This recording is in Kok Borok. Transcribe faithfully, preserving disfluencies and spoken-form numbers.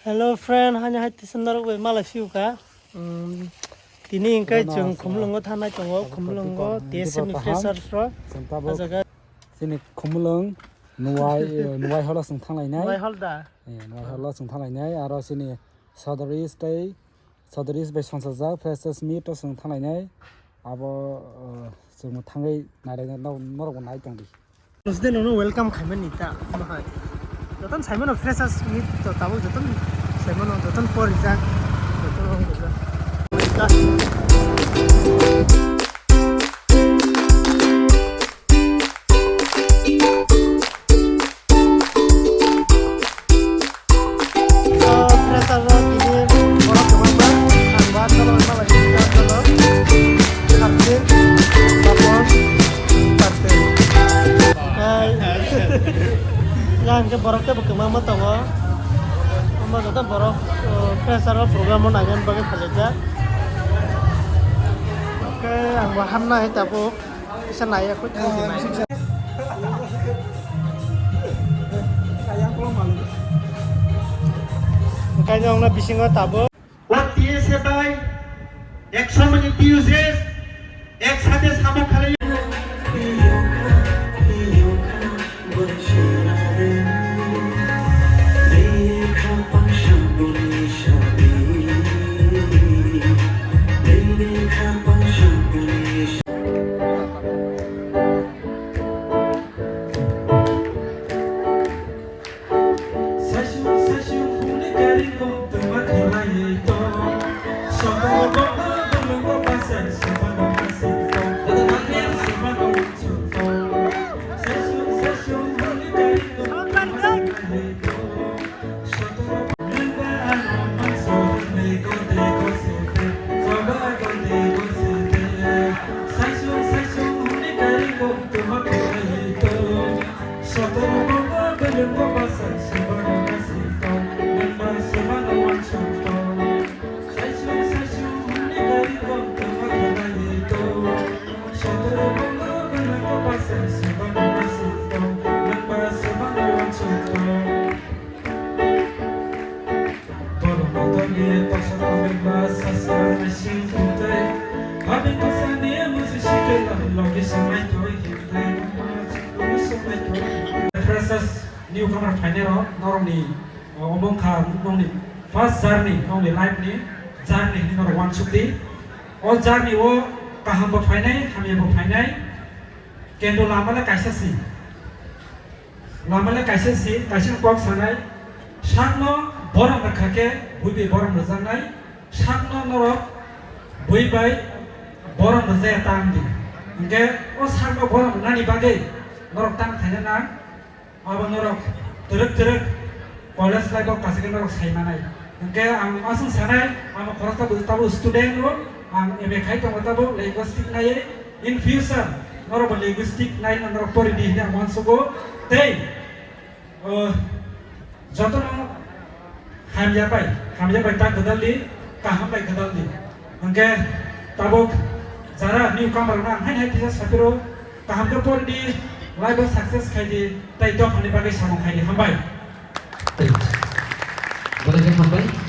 Hello friend, hani hai tisa norok bai malai phiu ka. Um, tini hingkai chwng Khumulwngo thanai tongo, Khumulwngo T S F ni freshers rok. Ah jaga chini Khumulwng Nuwai, eh, Nuwai holo chwng thanglainai. Nuwai hol da? Eh, Nuwai holo chwng thanglainai, aro chini Sadar East tei Sadar East bai songchajak freshers meet o chwng thanglainai. Abo, eh, chwng thangwi nairokno norokbo nai tongdi. Nusde nono welcome khaimani ta, bahai. Joton saimano freshers meet to tabuk joton saimano joton porijak, joton wngkha. Yang ke borok tebo kwbangma tongo. Omo joto borok, o, freshers o program o naina bagwi phaijak. Oke, ang bo hamna hai tabuk. Kisa nai ya, koi. Oke, ang na bisingo tabuk. O T S F bai ekso mani T U S eksathai samung khalai. Freshers newcomer phainai rok norokni, o, omo wngkha nokni first journey, nokni life ni journey hinwi norok uansuk di. O journey o kaham bo phainai, hamya bo phainai, kintu lama le kaisa si. Lama le kaisa si, kaisa kok sanai, sakno borom rwkha khe bui bai borom rwjaknai, sakno norok bui bai borom rwjaya ta wng di. Hinkhe o sakno borom rwnani bagwi norok tang khaina nang, abo norok twrwk twrwk college life o kaisa khe norok sai manai. Hinkhe ang aswk sanai, ang khoroksa bo tabuk student o, ang M A khai tongo tabuk linguistic naiwi. In future norok bo linguistic nai norok pori di hinwi ang uansugo. Tei, o, jotono hamya bai, hamya bai ta gwdal di, kaham bai gwdal di. Hinkhe tabuk jara newcomer rokno ang hai hai kisa sapiro, kaham khe pori di, life o success khai di, tei dophani bagwi samung khai di. Hambai. Thanks. Belai khe hambai.